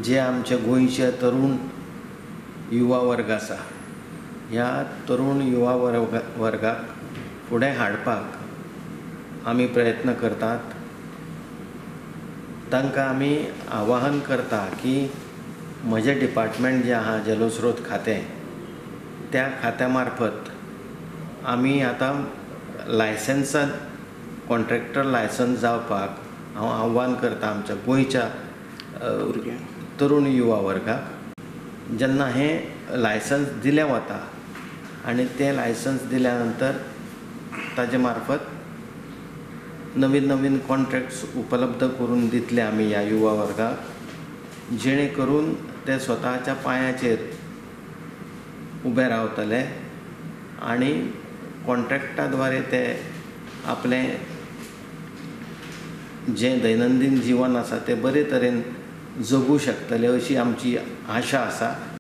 जे आमचे गोंयचे तरूण युवा वर्ग आसा, ह्या तरूण युवा वर्गाक फुडें हाडपाक आमी प्रयत्न करतात. तांकां आमी आवाहन करता की म्हजें डिपार्टमेंट जें आहा जलस्रोत खातें, त्या खात्या मार्फत आमी आतां लायसन्सान कॉन्ट्रॅक्टर लायसन्स जावपाक हांव आव्हान करता आमच्या गोंयच्या तरूण युवा वर्गाक. जेन्ना हें लायसन्स दिलें वता आनी तें लायसन्स दिल्या नंतर ताजे मार्फत नवीन नवीन कॉन्ट्रॅक्ट्स उपलब्ध करून दितले आमी ह्या युवा वर्गाक, जेणे करून ते स्वताच्या पांयाचेर उबे रावतले आनी कॉन्ट्रॅक्टा द्वारे ते आपलें जें दैनंदीन जिवन आसा तें बरे तरेन जगू शकतले अशी आमची आशा आसा.